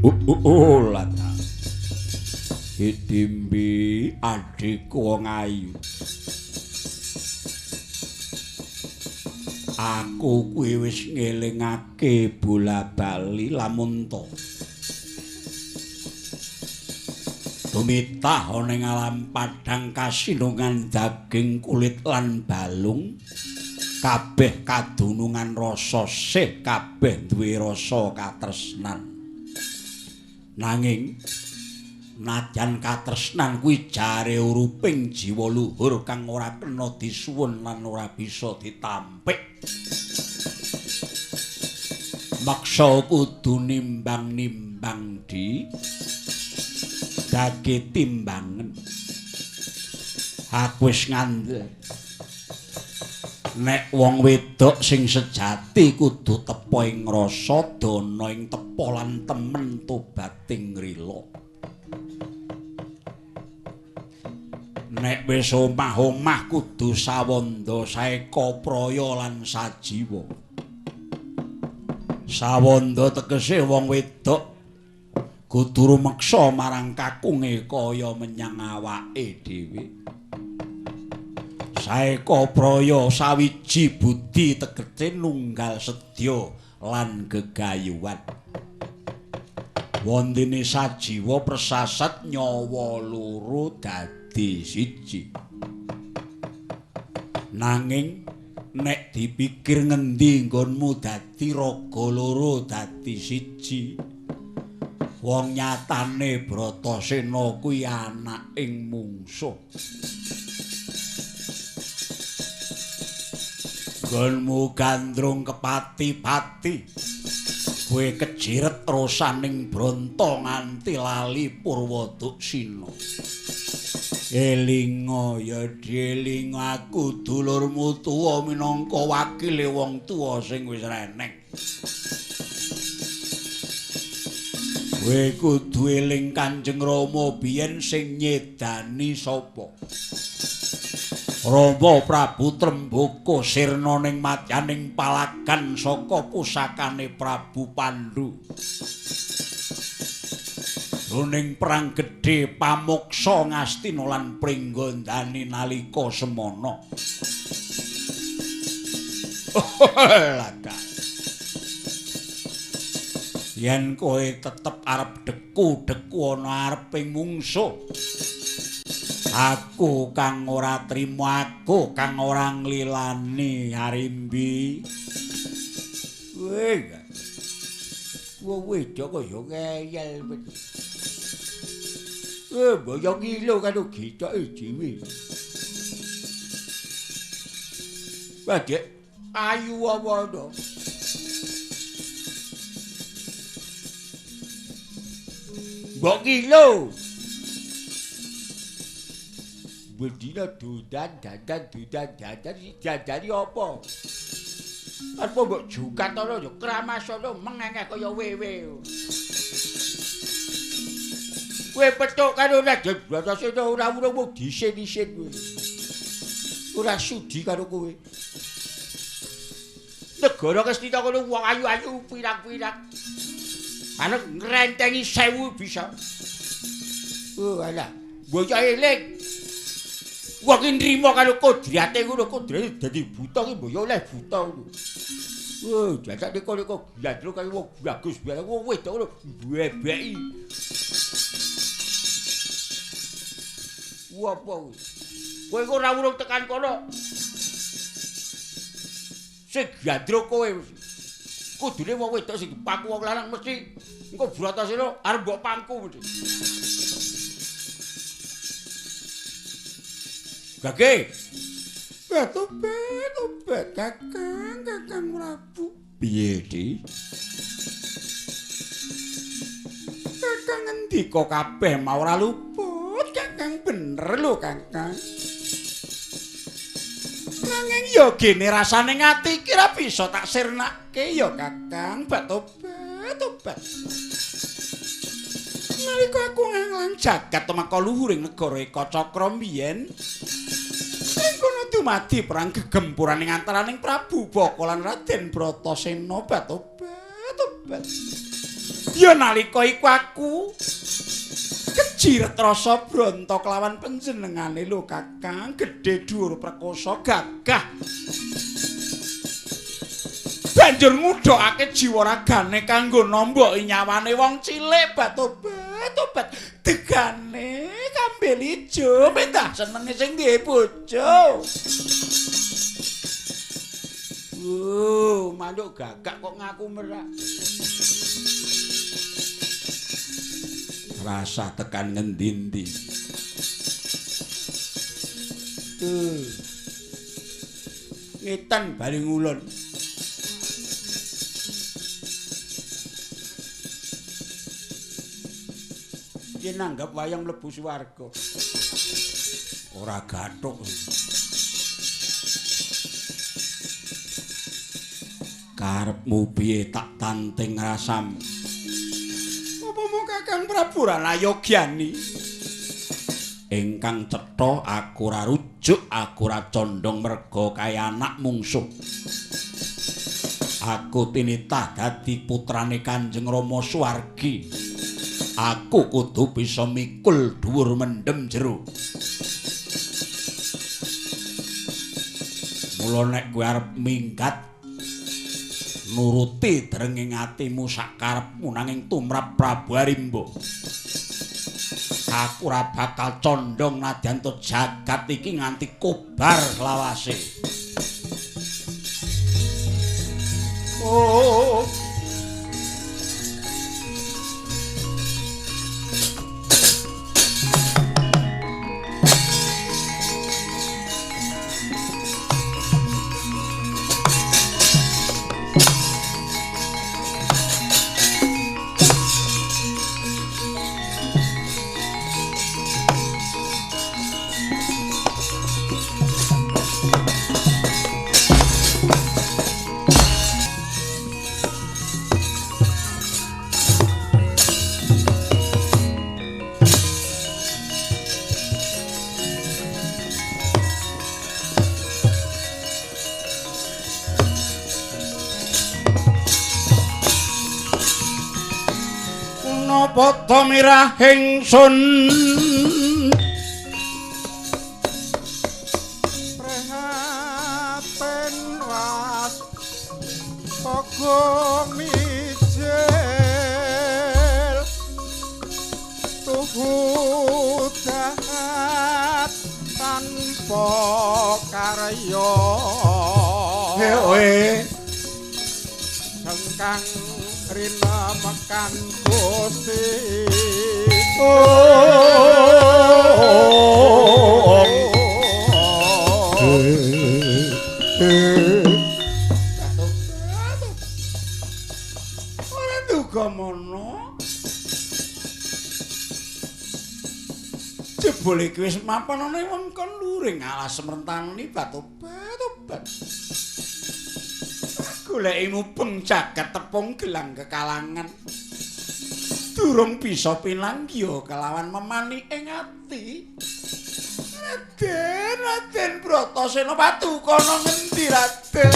Lata. Hidimbi adhiku wong ayu. Aku kuwi wis ngelingake bola-bali lamun to. Tumitah ana ing alam padhang kasinungan daging kulit lan balung. Kabeh kadunungan rasa sih, kabeh duwe rasa katresnan. Nanging najan katresnan kuwi jare uruping jiwa luhur kang ora kena disuwun lan ora bisa ditampik. Maksa kudu nimbang-nimbang di dage timbangen. Aku wis ngandel nek wong wedok sing sejati kudu tepa ing rasa, dana ing tepa lan temen tobating rila. Nek wis omah-omah kudu sawanda saeka praya lan sajiwa. Sawanda tegese wong wedok kudu rumeksa marang kakunge kaya menyang awake dhewe. Saeka praya sawiji budi tegese nunggal sedya lan gegayuhan. Wontene sajiwa persasat nyawa loro dadi siji. Nanging nek dipikir ngendi nggonmu dadi raga loro dadi siji, wong nyatane Bratasena kuwi anaking mungsuh. Nggonmu gandrung kepati-pati, kowe kejiret rosaning bronto nganti lali Purwoduksina. Elinga ya dielinga aku dulurmu tuwa minangka wakile wong tuwa sing wis reneng. Kowe kudu eling Kanjeng Rama biyen sing nyedani sapa? Rama Prabu Trembaka sirna ning madyaning palagan saka pusakane Prabu Pandu. Jroning perang gedhe pamoksa Ngastina lan Pringgondani nalika semana. Lada. Yen kowe tetep arep deku-deku ana areping mungsuh, aku kang ora trima, aku kang ora nglilani Arimbi. Kowe wong wedok kaya ngeyel. Boyong ngilo karo gitoke dhewe. Wah, Dik, ayu apa to? Mbok ngilo. Bedina dodan dandan dodan dandan dandani apa? Apa mbok jukat ana ya kramas ana mengengeh kaya wewe. Kowe petuk karo Raden Bratasena ora urung mung disin-isin kowe. Ora sudi karo kowe. Negara Ngastina kono wong ayu-ayu pirang-pirang. Arep ngrentengi 1000 bisa. Oh alah, bocah eling. Wong ki nrimo karo kodrate ngono, kodrate dadi buta ki mbok oleh buta ngono. Oh, jajak neko-neko gandrung kaya wong bagus bareng wong wedok ngono mbebeki. Apa kowe? Kowe kok ora urung tekan kono. Sing gandrung kowe. Kudune wong wedok sing dipangku wong lanang mesti engko Bratasena arep mbok pangku mesti. Gage. Tobat, Kakang, Kakang Prabu. Piye, Di? Kakang ngendika kabeh mau ora luput, Kakang bener lho, Kakang. Nanging ya gene rasane ati iki ora bisa tak sirnake ya, Kakang. Tobat, tobat. Nalika aku nganglang jagat tumeka luhuring negara Ekacakra mbiyen, ing kono dumadi perang gegempuran ing antaraning Prabu Baka lan Raden Bratasena. Tobat, tobat. Ya nalika iku aku kejiret rasa bronto kelawan panjenengane lho Kakang, gedhe dhuwur prekosa gagah. Banjur ngudhokake jiwa ragane kanggo nomboki nyawane wong cilik batobat degane kambil ijo mendah senenge sing duwe bojo. Manuk gagak kok ngaku merak. Rasa tekan ngendi-endi. Ngetan bali ngulon. Iki nanggap wayang mlebu swarga. Ora gathuk. Karepmu piye tak tanting rasam. Apa mung Kakang Prabu Ranayogyani? Ingkang cetha aku ora rujuk, aku ora condong merga kaya anak mungsuh. Aku tinitah dadi putrane Kanjeng Rama Suwargi. Aku kudu bisa mikul dhuwur mendem jero. Mula nek kowe arep minggat nuruti drenging atimu sakarepmu nanging tumrap Prabu Arimba. Aku ora bakal condong nadyan to jagat iki nganti kobar lawase. Oh. Padha mirah ingsun prihatin was pogo mijil tuhu dahat tanpa karya heoe sengkang rina mekan Gusti. Ora duga mono. Jebule iki wis mapan ana wengkon luring alas mrentani batobat. Goleki mubeng jagat tepung gelang kekalangan. Durung bisa pinanggih kelawan memani ing ati. Raden, Raden Bratasena patukana ngendi Raden?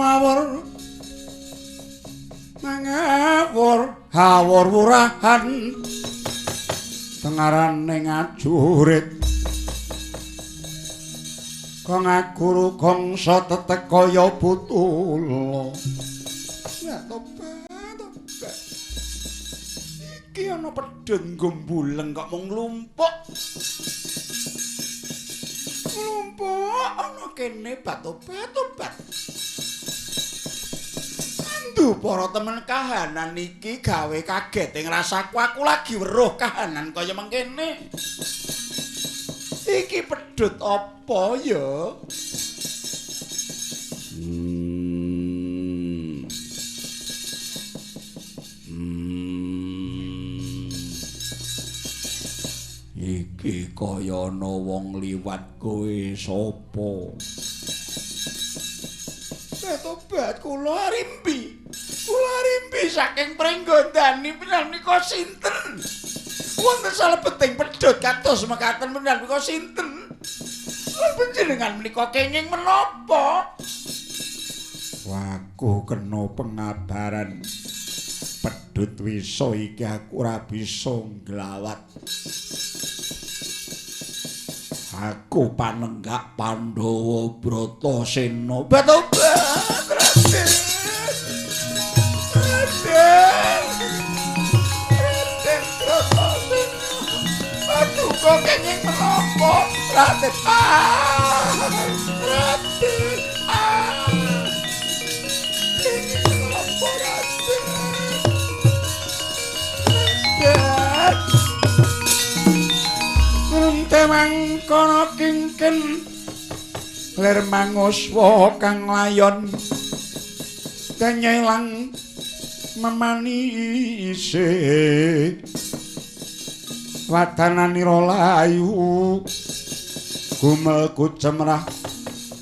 Mawur mangawur hawur wurahan tengarane ngajurit kang aguru gongso tetek kaya butula. Tobat tobat iki ana pedhun gombuleng kok mung nglumpuk. Nglumpuk ana kene batobat-obat. Andu para temen kahanan iki gawe kaget ing rasaku, aku lagi weruh kahanan kaya mengkene. Iki pedhut apa ya? Iki kaya ana wong liwat, kowe sapa? Tobat kula Arimbi. Kula Arimbi saking Pringgondani menika sinten? Wonten salebeting pedhot kados mekaten menika sinten? Lan panjenengan menika kenging menapa? Aku kena pengabaran pedhot wisa iki, aku ora bisa nglawat. Aku panenggak Pandhawa Bratasena. Batobat Raden. Raden. Raden Bratasena. Paduka kenging menapa? Raden. Raden. Kenging menapa Raden? Raden. Temang kono kingken lir manguswa kang layon tenyelang memanise wadananira layu gumel kucemrah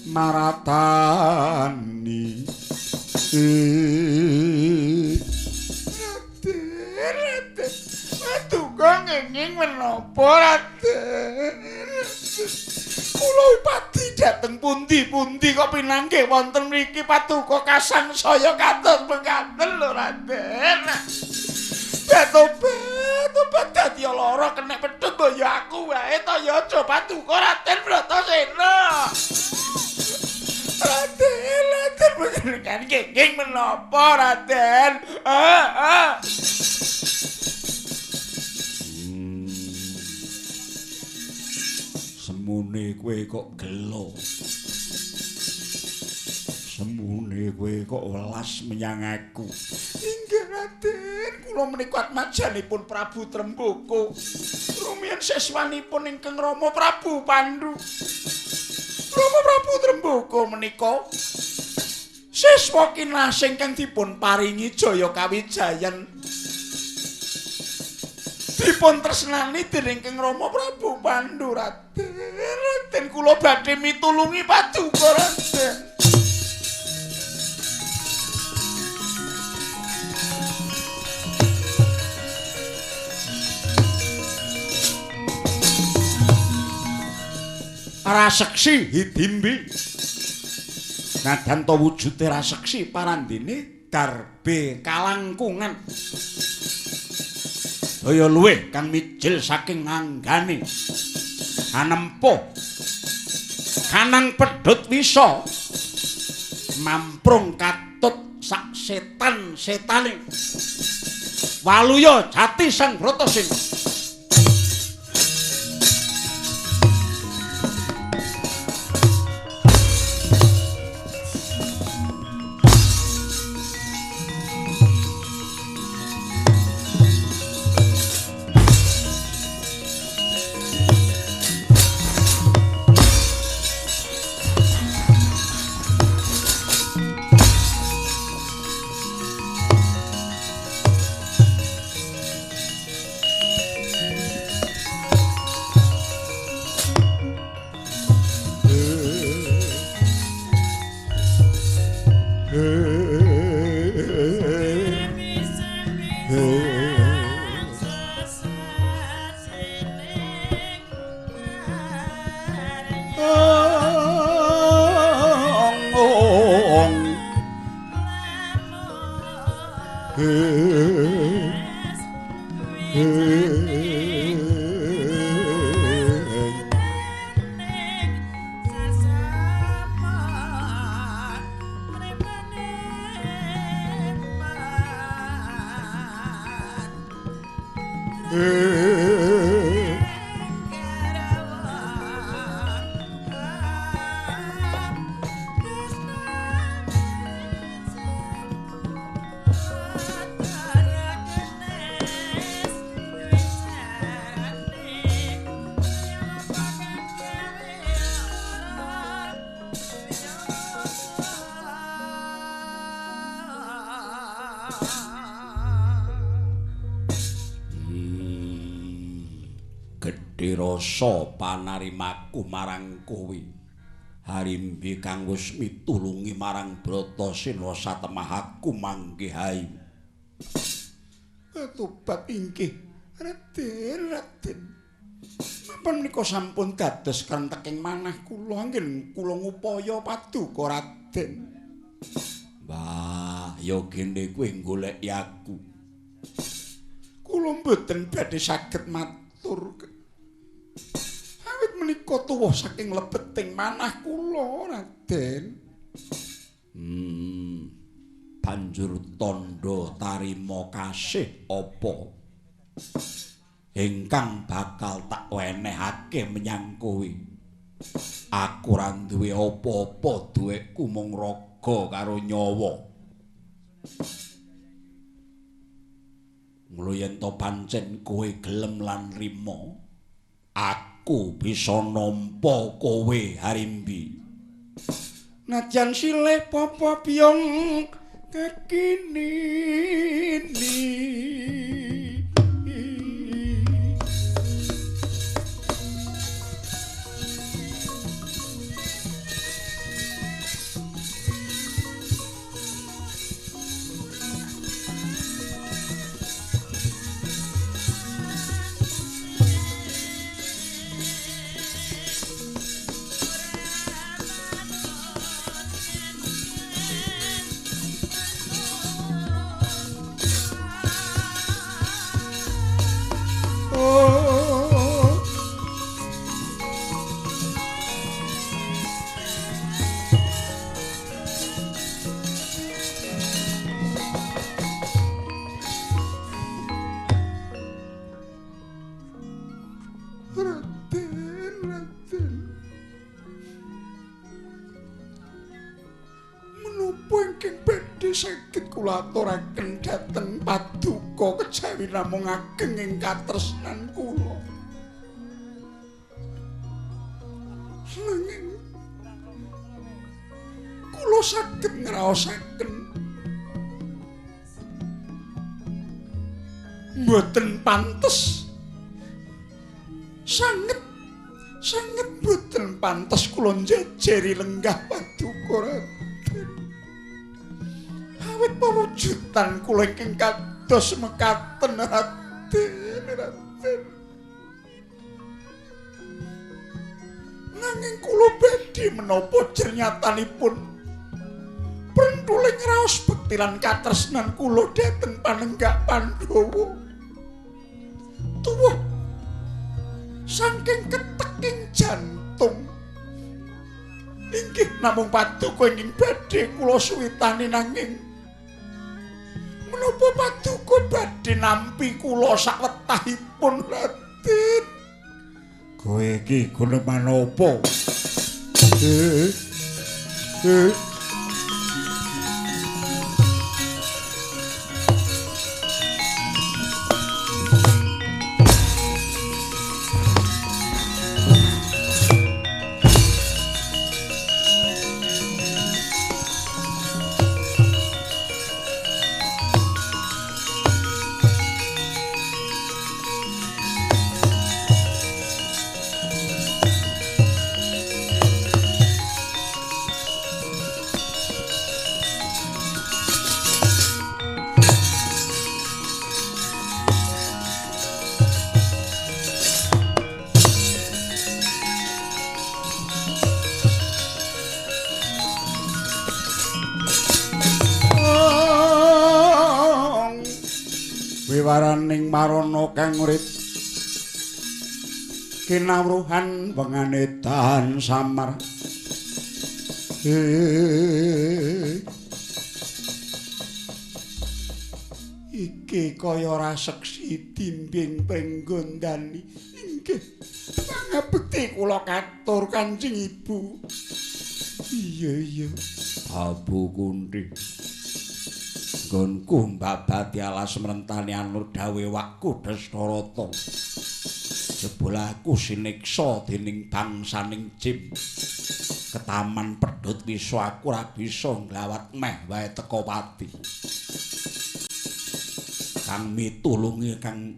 maratani. Raden, Raden, paduka ngenging menapa Raden? Kula pati dhateng pundi-pundi kok pinanggih wonten mriki paduka kasangsaya kados mekaten lho Raden. Batobat, tobat dadi lara kenek pedhot mbok ya aku wae to ya aja paduka Raden Bratasena. Raden, Raden panjenengan kenging menapa Raden? Semune kowe kok gelo. Semune kowe kok welas menyang aku. Inggih Raden, kula menika atmajanipun Prabu Tremboko. Rumiyin siswanipun ingkang Rama Prabu Pandu. Rama Prabu Tremboko menika siswa kinasih ingkang dipun paringi jaya kawijayan. Dipun tresnani dening Kang Rama Prabu Pandu Raden. Raden kula badhe mitulungi paduka Raden. Raseksi Hidimbi. Nadan to wujude raseksi parandene darbe kalangkungan. Daya luwih kang mijil saking anggane anempuh kanang pedhot wisa mamprung katut sak setan-setane waluya jati Sang Bratasena. Gedhe rasa panarimaku marang kowe. Harimbi kang wis mitulungi marang Bratasena satemah aku manggih ayu. Tobat inggih Raden, Raden. Menapa menika sampun dados krenteking manah kula anggen kula ngupaya paduka Raden. Wah, ya gene kowe goleki aku. Kula mboten badhe saged matur. Awit menika tuwuh saking lebeting manah kula, Raden. Banjur tandha tarima kasih apa ingkang bakal tak wenehake menyang kowe. Aku ora duwe apa-apa, duweku mung raga karo nyawa. Mula yen to pancen kowe gelem lan nrima, aku bisa nampa kowe Harimbi. Najan silih papa biyong kakinini. Saged kula aturaken dhateng paduka kejawi namung ageng ing katresnan kula. Nanging kula saged ngraosaken mboten pantes, sanget sanget mboten pantes kula njejeri lenggah paduka Raden. Awit pewujudan kula ingkang kados mekaten Raden, Raden. Nanging kula badhe menapa jernyatanipun prentuling raos bekti lan katresnan kula dhateng panenggak Pandhawa. Tuwuh saking keteking jantung. Inggih namung paduka ingkang badhe kula suwitani, nanging menapa paduka badhe nampi kula sakwetahipun Raden? Kowe iki guneman apa? Wiwaraning marana kang urip kinawruhan wengane dan samar. Iki kaya ora seksi dimbing pringgondani. Inggih pangabekti kula katur Kanjeng Ibu. Iya iya. Prabu Kunthi, nggonku mbabati alas mrentani anur dawe wakku Dastarata. Jebul aku siniksa dening bangsaning Jim. Ketaman pedhot wisa aku ora bisa nglawat meh wae teka pati. Kang mitulungi kang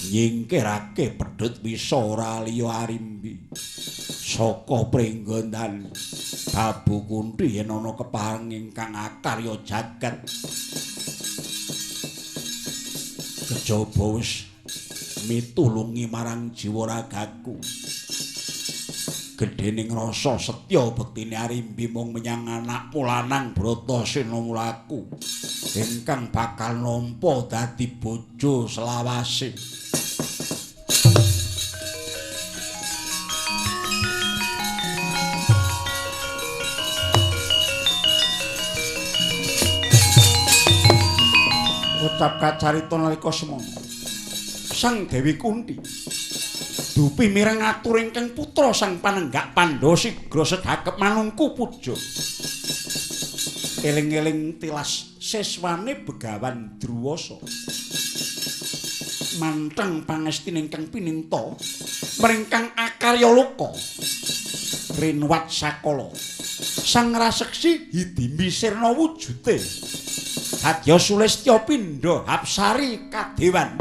Nyingkirake pedhut wisa ora liya Arimbi. Saka Pringgondan Babu Kunthi yen ana kepareng ingkang akarya jagat. Kejaba wis mitulungi marang jiwa ragaku. Gedhening rasa setya bektine Arimbi mung menyang anakmu lanang Bratasena mulaku ingkang bakal nampa dadi bojo selawase. Ucap kacarita nalika semono Sang Dewi Kunthi dupi mireng atur ingkang putra Sang Panenggak Pandhawa sigra sedhakep manungku puja. Eling-eling tilas siswane Begawan Druwasa. Manteng pangestine ingkang pininta mringkang akarya loka. Rinwat sakala. Sang raseksi hidimi sirna wujute. Hadya Sulistya pindha hapsari kadewan.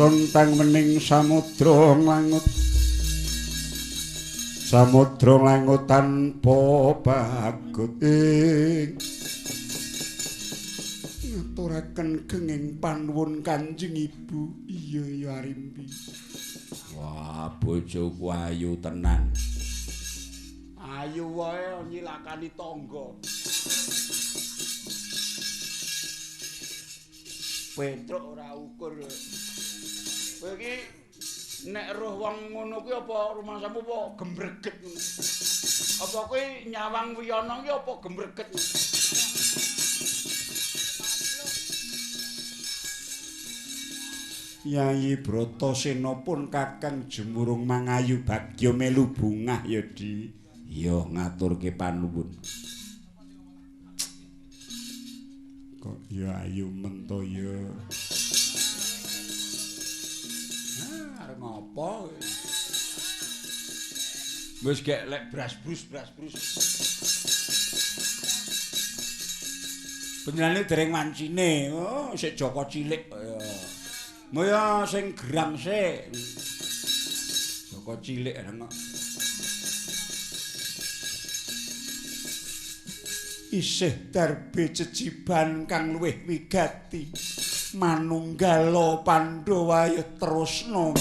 Tontang mening samudra nglangut, samudra nglangut tanpa bagut ing ngaturaken genging panuwun Kanjeng Ibu. Iya ya Arimbi. Wah, bojoku ayu tenan. Ayu wae nyilakani tangga. Petruk ora ukur. Kowe iki nek roh wong ngono kuwi apa rumangsamu apa gembreget ngono? Apa kowe nyawang wiyana ki apa gembreget? Yayi Bratasena pun kakang jumurung mangayu bagya melu bungah ya Di. Ya ngaturke panuwun. Kok ya ayu mento ya. Arep ngopo? Wis gek lek bras-brus bras-brus. Panjenengane dereng wancine. Oh, sik Joko cilik ya. Moya sing gerang sik. Joko cilik reng. Isih darbe ceciban kang luwih wigati. Manunggala Pandhawa ya terusna.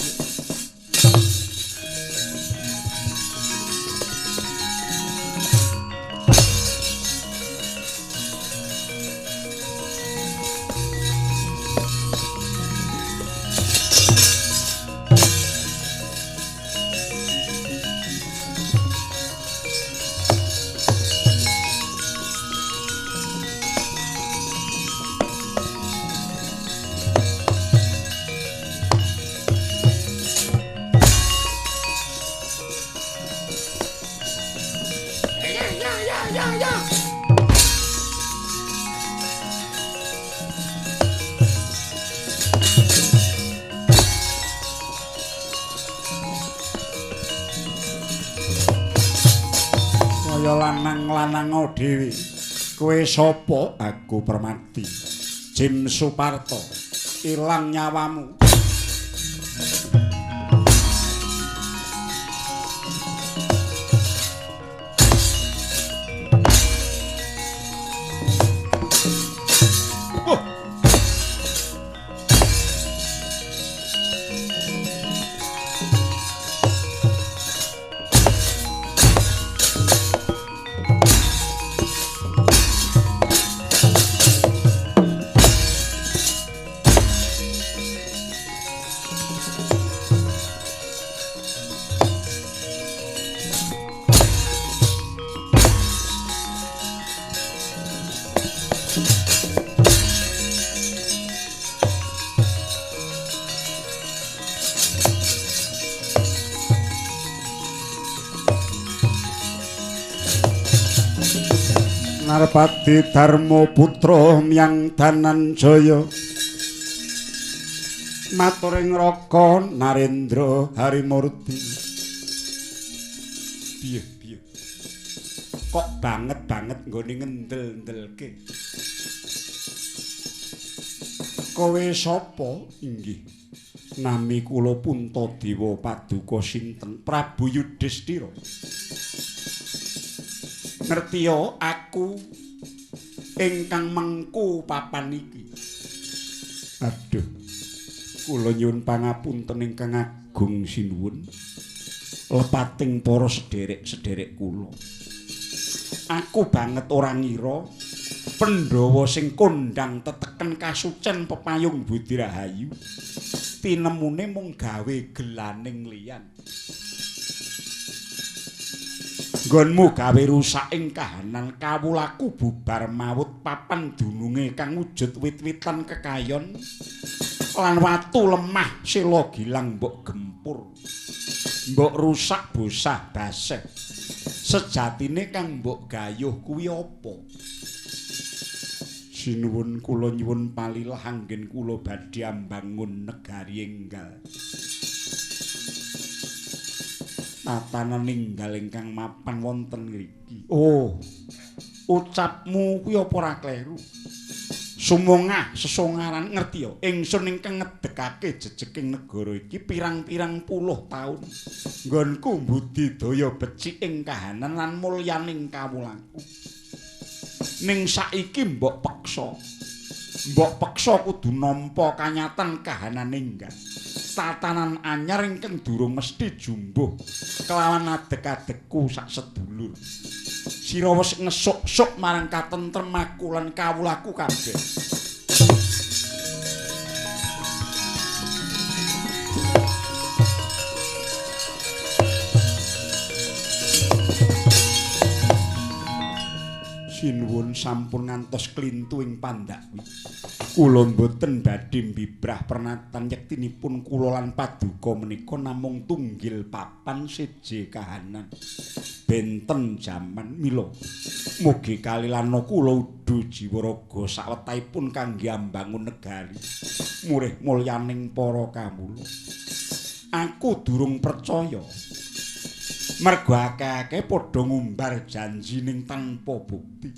Kaya lanang-lanang dhewe. Kowe sapa? Aku Permati. Jim Suparto. Ilang nyawamu. Narpati Darma Putra Myang Dananjaya matur ing Raka Narendra Harimurti. Piye piye kok banget-banget nggone ngendel-ndelke. Kowe sapa? Inggih nami kula Puntadewa Paduka sinten Prabu Yudhistira. Ngertiya aku ingkang mengku papan iki. Aduh, kula nyuwun pangapunten ingkang agung sinuwun lepating para sederek-sederek kula. Aku banget ora ngira Pandhawa sing kondhang teteken kasucen pepayung Budi Rahayu tinemune mung gawe gelaning liyan. Nggonmu gawe rusak ing kahanan kawulaku bubar mawut papan dununge kang wujud wit-witan kekayon lan watu lemah sela gilang mbok gempur, mbok rusak bosah baseh. Sejatine kang mbok gayuh kuwi apa? Sinuwun kula nyuwun palilah anggen kula badhe ambangun negari enggal. Tatanan ninggal ingkang mapan wonten ngriki. Oh, ucapmu kuwi apa ora kleru? Sumongah sesongaran ngerti ya, ingsun ingkang ngedekake jejeking negara iki pirang-pirang puluh taun. Nggonku mbudidaya becik ing kahanan lan mulyaning kawulaku. Ning saiki mbok peksa. Mbok peksa kudu nampa kanyatan kahanan enggal. Tatanan anyar ingkang durung mesti jumbuh kelawan adeg-adegku sak sedulur. Sira wis ngesuk-suk marang katentrem aku lan kawulaku kabeh. Sinuwun sampun ngantos klintu ing pandakwi. Kula mboten badhe mbibrah pernatan yektinipun kula lan paduka menika namung tunggil papan seje kahanan. Benten jaman mila mugi kalilana kula udu jiwa raga sawetahipun kangge ambangun negari murih mulyaning para kawula. Aku durung percaya. Mergo akeh-akeh padha ngumbar janji ning tanpa bukti.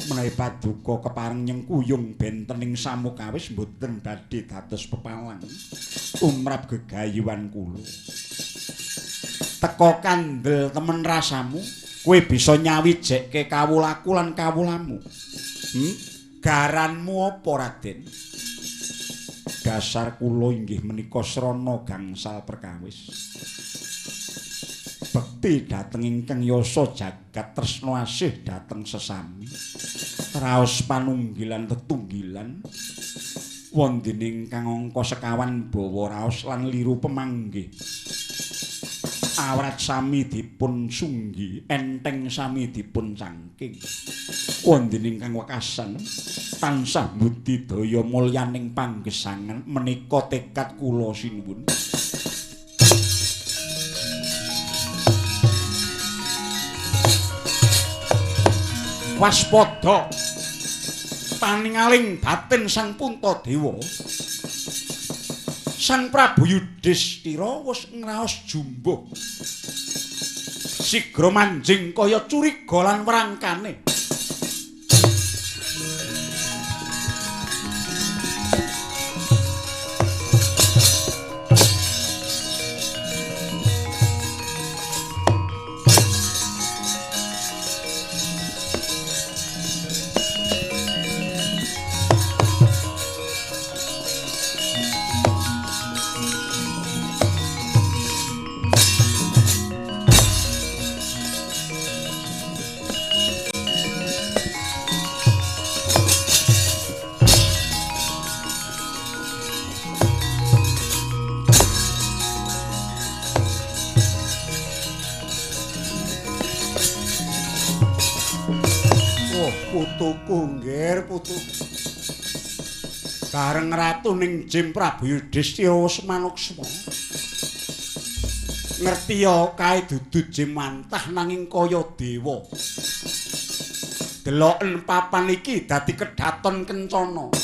Menawi paduka kepareng nyengkuyung benten ing samukawis mboten badhe dados pepalang umrap gegayuhan kula. Teka kandel temen rasamu, kowe bisa nyawijekke kawulaku lan kawulamu. Garanmu apa, Raden? Dasar kula inggih menika srana gangsal perkawis. Bekti dhateng ingkang yasa jagat tresna asih dhateng sesami. Raos panunggilan tetunggilan wondene ingkang angka sekawan bawa raos lan liru pemanggih. Awrat sami dipun sunggi, enteng sami dipun cangking. Wondene ingkang wekasan tansah budidaya mulyaning panggesangan menika tekad kula sinuwun. Waspada paningaling batin Sang Puntadewa. Sang Prabu Yudhistira wis ngraos jumbuh. Sigra manjing kaya curiga lan wrangkane. Putuku nggir putuku. Bareng ratu ning Jim Prabu Yudhistira wis manuksma. Ngerti ya kae dudu Jim mantah nanging kaya dewa. Deloken papan iki dadi kedaton kencana.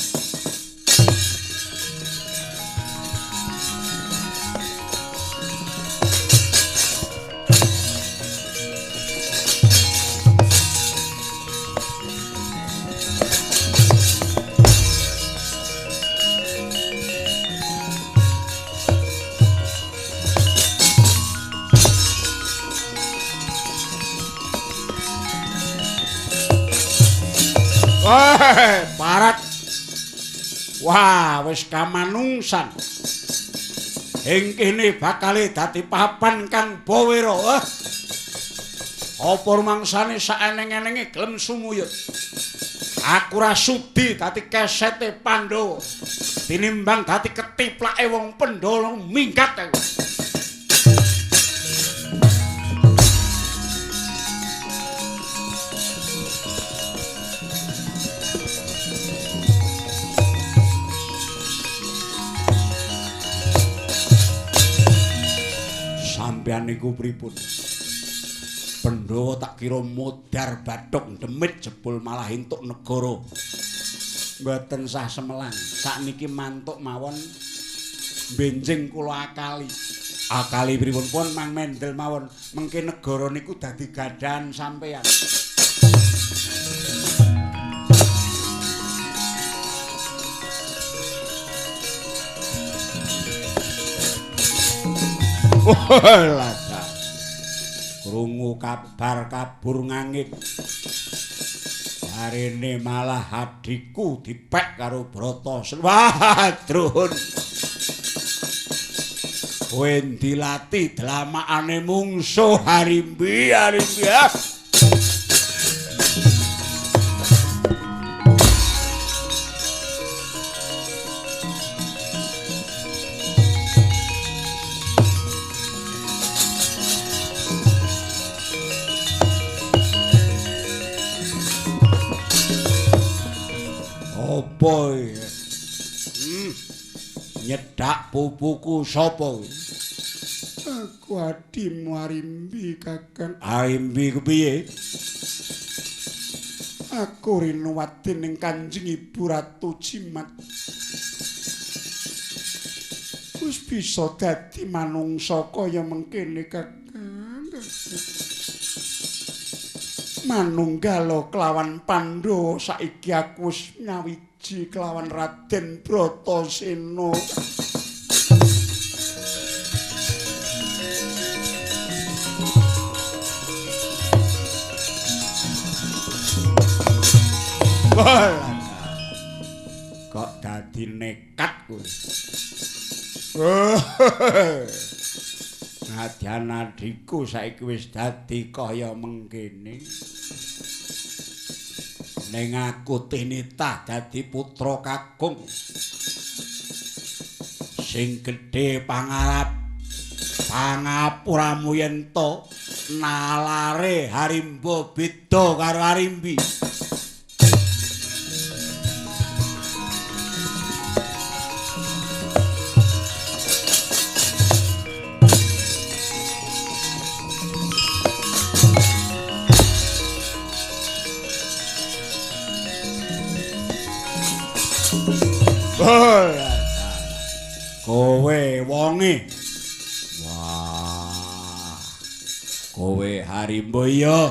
Parat. Wah, wis kamanungsan. Ing kene bakale dadi papan kang bawera. Apa rumangsane saeneng-enenge gelem sumuyut. Aku ora sudi dadi kesete Pandhawa. Tinimbang dadi ketiplake wong Pandhawa minggat aku. Sampeyan niku pripun? Pandhawa tak kira modar bathuk demit jebul malah entuk negara. Mboten sah semelang. Sakniki mantuk mawon benjing kula akali. Akali pripun pun mang mendel mawon. Mengke negara niku dadi gadhahan sampeyan. Lada. Krungu kabar kabur ngangit. Jarene malah adhiku dipek karo Bratasena. Wah, druhun. Kowe ndilati dlamakane mungsuh Harimbi, Harimbi. Nyedak pupuku sapa? Aku adimu Arimbi, Kakang. Arimbi kepiye? Aku rinuwati ning Kanjeng Ibu Ratu Jimat. Wis bisa dadi manungsa kaya mengkene, Kakang. Manunggala kelawan Pandhawa saiki aku wis nyawiji kelawan Raden Bratasena. Kok dadi nekat kowe? Nadyan adhiku saiki wis dadi kaya mengkene. Ning aku tinitah dadi putra kakung sing gedhe pangarep pangapuramu yen to nalare Harimba beda karo Arimbi. Kowe wonge. Wah. Kowe Harimba ya.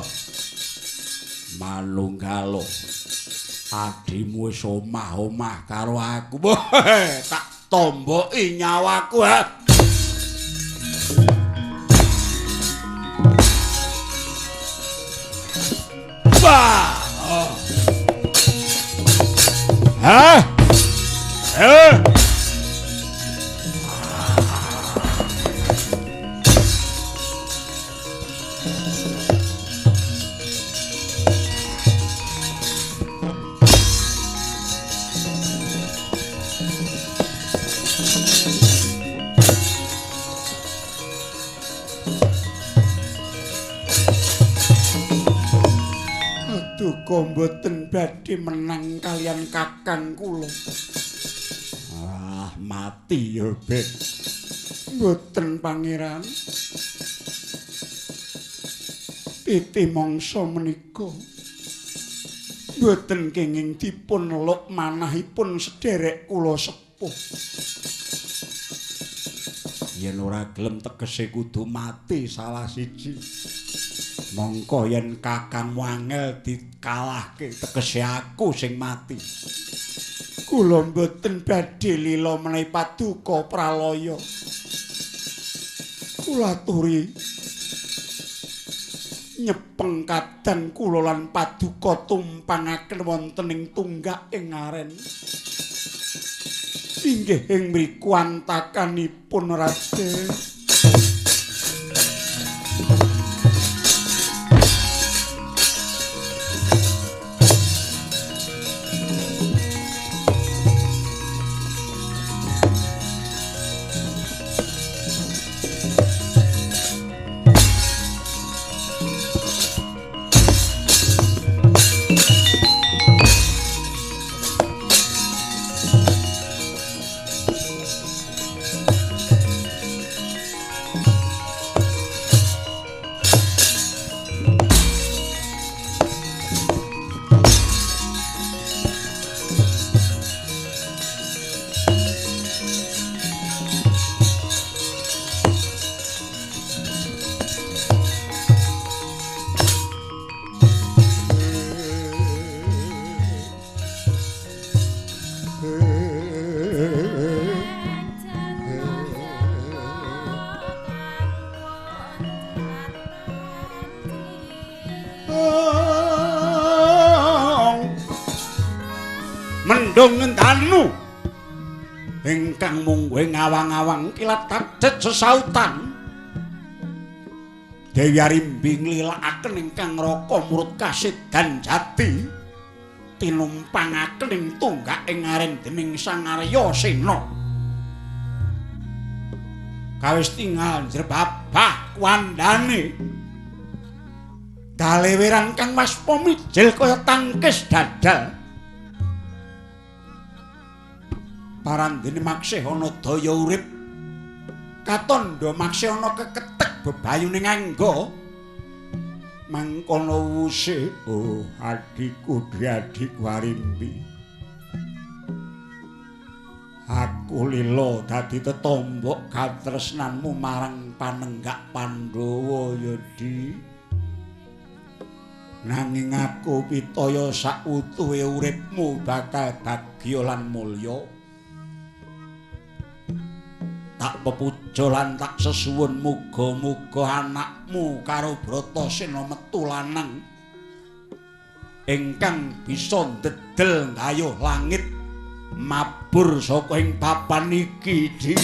Manunggala. Adimu wis omah-omah karo aku. Tak tomboki nyawaku, ha. Wah. Hah? Eh. Duka mboten badhe menang kalian kakang kula. Ah, mati ya, Bek. Mboten pangeran. Titi mangsa menika Mboten kenging dipun luk manahipun sederek kula sepuh. Yen ora gelem tegese kudu mati salah siji. Mongko yen kakangmu angel dikalahke tegese aku sing mati. Kula mboten badhe lila menawi paduka pralaya. Kula aturi nyepeng kadang kula lan paduka tumpangaken wonten ing tunggak ing aren. Inggih ing mriku antakanipun Raden. Mendung ngendanu ingkang mungguh ngawang-awang kilat kadet sesautan. Dewi Arimbi nglilakaken ingkang raka murut kasidan jati tinumpangaken ing tunggak ing aren dening Sang Arya Sena. Kawis tingal njrebabah kuwandane daleweran kang waspa mijil kaya tangkis dadal. Parandene maksih ana daya urip, katandha maksih ana keketek bebayuning angga. Mangkono wuse, oh adhiku adhiku Arimbi, aku lila dadi tetombok katresnanmu marang panenggak Pandhawa ya Di. Nanging aku pitaya sautuhe uripmu bakal bagya lan mulya. Tak pepuja lan tak sesuwun muga-muga anakmu karo Bratasena metu lanang ingkang bisa ndedel nggayuh langit mabur saka ing papan iki Di.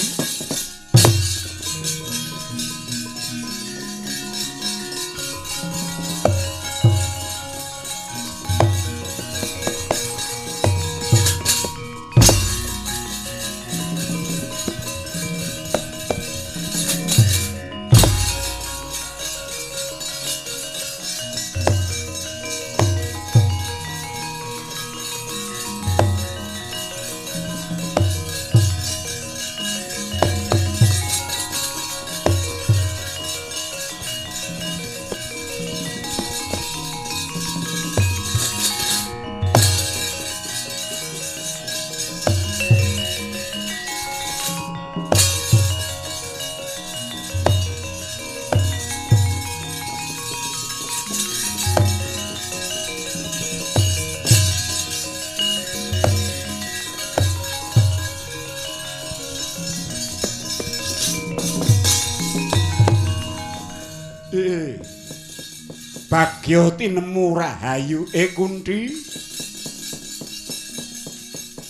Bagya tinemu rahayu Kunthi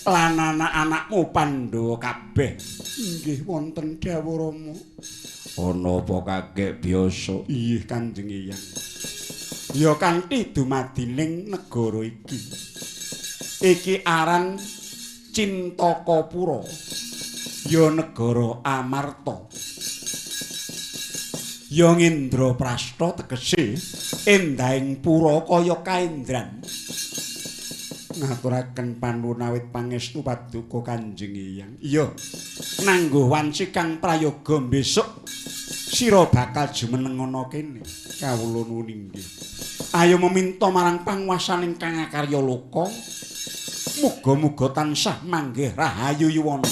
lan anak-anakmu Pandhawa kabeh. Inggih wonten dawuh Rama. Ana apa kakek biasa? Inggih Kanjeng Eyang. Ya kanthi dumadining negara iki. Iki aran Cintakapura. Ya negara Amarta. Ya Ngendraprasta tegese endahing pura kaya kaendran. Ngaturaken panuwun awit pangestu paduka Kanjeng Eyang. Iya, nangguh wanci kang prayoga besok sira bakal jumeneng ana kene. Kawula nuwun inggih. Ayo meminta marang panguwasaning Kang Akarya Loka. Muga-muga tansah manggih rahayu yuwana.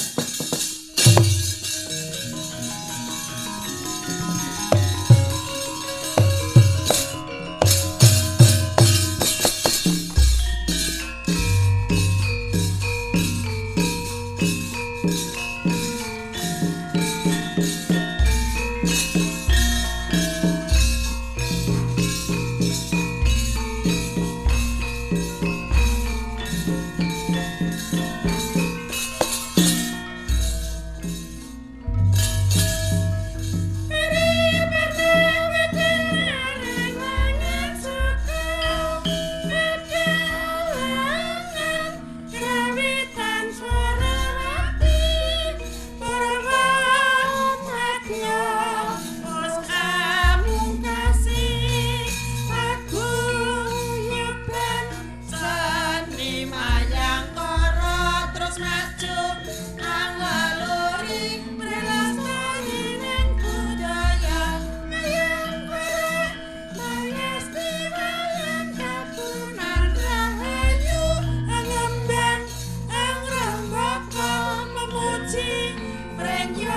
When you